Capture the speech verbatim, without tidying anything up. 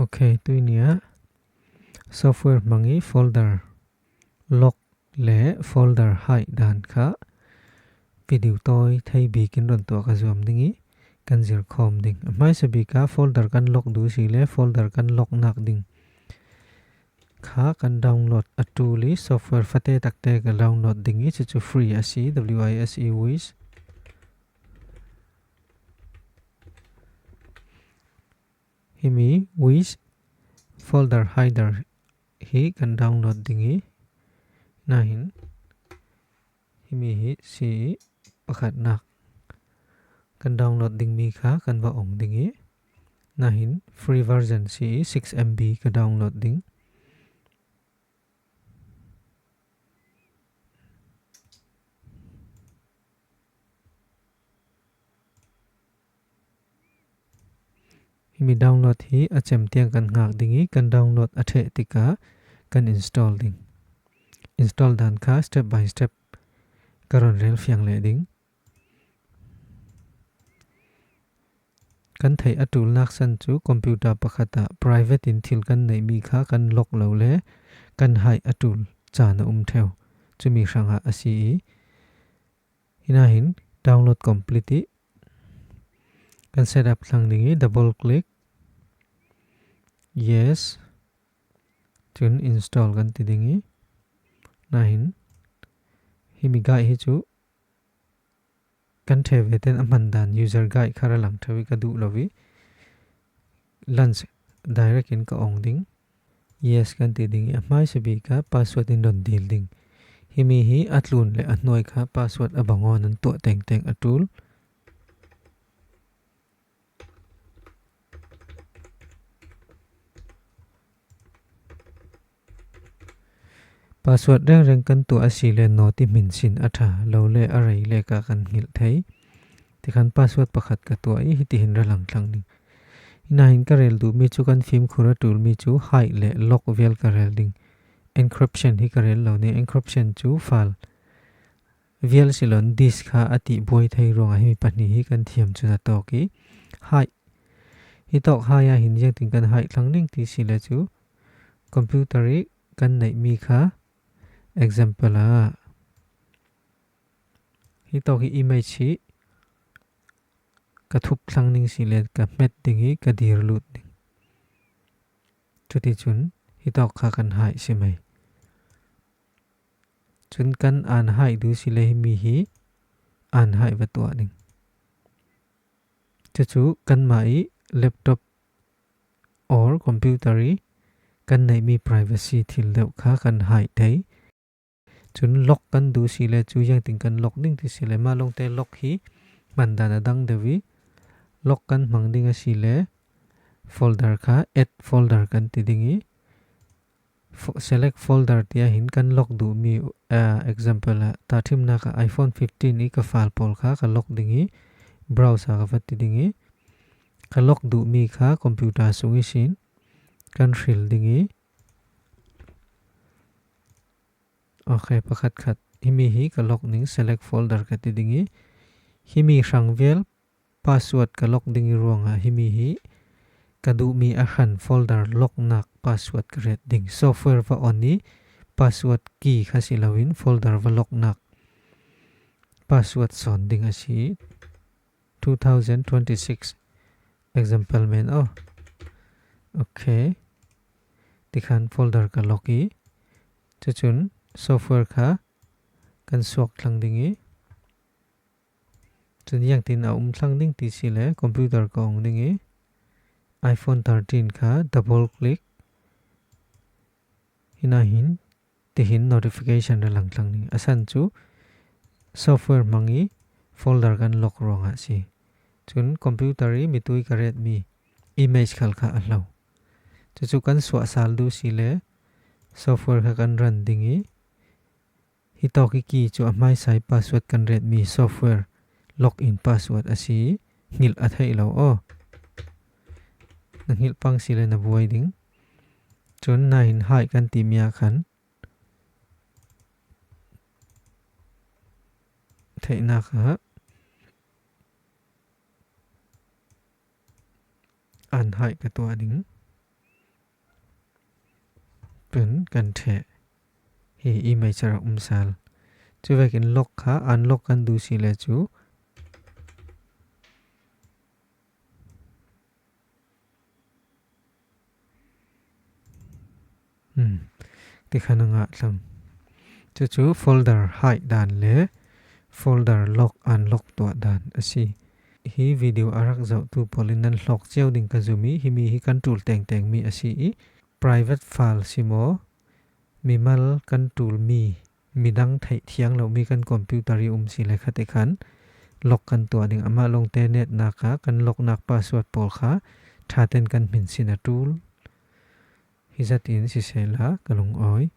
Ok, tuinia software hmang i folder lock le folder hide dan kha video tawi thei bikin rawn tuah ka zuam ding i kan zir khawm ding. A hmaisa bik a folder kan lock duh si le folder kan lock nak ding kha kan download a tul i software fate takte ka download ding i chu chu free a si, W I S E, Wise. Himi Wise folder hider hi kan download ding i, nahin himi hi si pakhatnak kan download ding mi kha kan va ong ding i, nahin free version si six M B ka download ding. Himi download hi a chem tiang kan nghak ding i, kan download a theh tikah kan install ding. Install dan kha step by step ka rawn rel fiang leh ding. Kan theih a tul nak san chu computer pakhatah private in thil kan neih mi kha kan lock lo le kan hide a tul chan a um theu. Chumi hrangah a si i, hinahin download complete i kan setup thlang ding i, double click, yes, chun install kan ti ding i, nahin himi guide hi chu kan the ve ten a hman dan user guide kha a lang theu i ka duh lo i, launch direct in ka ong ding. Yes kan ti ding i, a hmaisa bik a password in rawn dil ding. Himi hi a tlun leh a hnuai kha password a bangawn an tuah tengteng a tul. Password reng reng kan tuah a si le nawt i hmin sin a ṭha lo le a rei leka kan nghilh thei. Tikhan password pakhat ka tuah i hitihin ra lang thlang ding. Hinahin ka rel duh mi chu kan fimkhur a tul mi chu hide leh lock vial ka rel ding. Encryption hi ka rel lo ning, encryption chu file vial si lo in disk kha a tih buai thei ruangah himi pahnih hi kan thiam chu na tawk i, hide hi tawk hide a hin ziangtin kan hide thlang ding ti si le chu computer i kan neih mi kha example a hi tawk hi image hi ka thup thlang ding si le ka hmet ding i ka dir lut ding. Chuti chun hi tawk kha kan hide si mai. Chun kan unhide duh si le himi hi unhide va tuah ding. Chu chu kanmah i laptop or computer i kan neih mi privacy thil deuh kha kan hide thei. Chun lock kan duh si le chu ziangtin kan lock ding ti si le, mah lawngte lock hi hman dan a dang deuh i, lock kan hmang ding a si le folder kha add folder kan ti ding i, fo-, select folder tia hin kan lock duh mi, ah, example ah, tahṭhimnaka iPhone fifteen i ka file pawl kha ka lock ding i, browse a ka va ti ding i, ka lock duh mi kha computer sung i sin kan hril ding i. Ok, pakhat khat. Himi hi ka lock ding, select folder ka ti ding i, himi hrang vial password ka lock ding i ruangah himi hi ka duh mi a hran folder lock nak password ka ret ding. Software va on i password key kha si loin folder va lock nak password sawn ding a si. Two thousand twenty-six example men aw. Ok. Tikhan folder ka lock i, chu chun software kha kan suak thlang ding i, chun ziangtin a um thlang ding ti si le computer ka ong ding i, iPhone thirteen kha double click, hinahin tihin notification ra lang thlang ding. A san chu software hmang i folder kan lock ruangah si. Chun computer i mitui ka ret mi image khal kha a hlo. Chu chu kan suah sal duh si le software kha kan run ding i, hi tawk i key chu a hmaisa i password kan ret mi software login password a si. Nghilh a theih lo aw. Na nghilh pang si le na buai ding. Chun nahin hide kan ti mi a khan theihna kha unhide ka tuah ding. Pen kan theh. Hi image a rak um sal. Cu vekin lock kha unlock kan duh si le cu. Hmm. Ti khan a ngah thlang. Cucu folder hide dan le folder lock unlock tuah dan a si. Hi video a rak zohtu pawl in nan hlawk cio ding ka zum i, himi hi kan ṭul tengteng mi a si i, private file si maw, mimal kan ṭul mi, midang theih thiang lo mi kan computer i um si le khatikhan lock kan tuah ding. Amah lawngte netnak ah kan locknak password pawl kha ṭha ten kan hmin sin a ṭul. Hi zat in sisehla ka lungawi.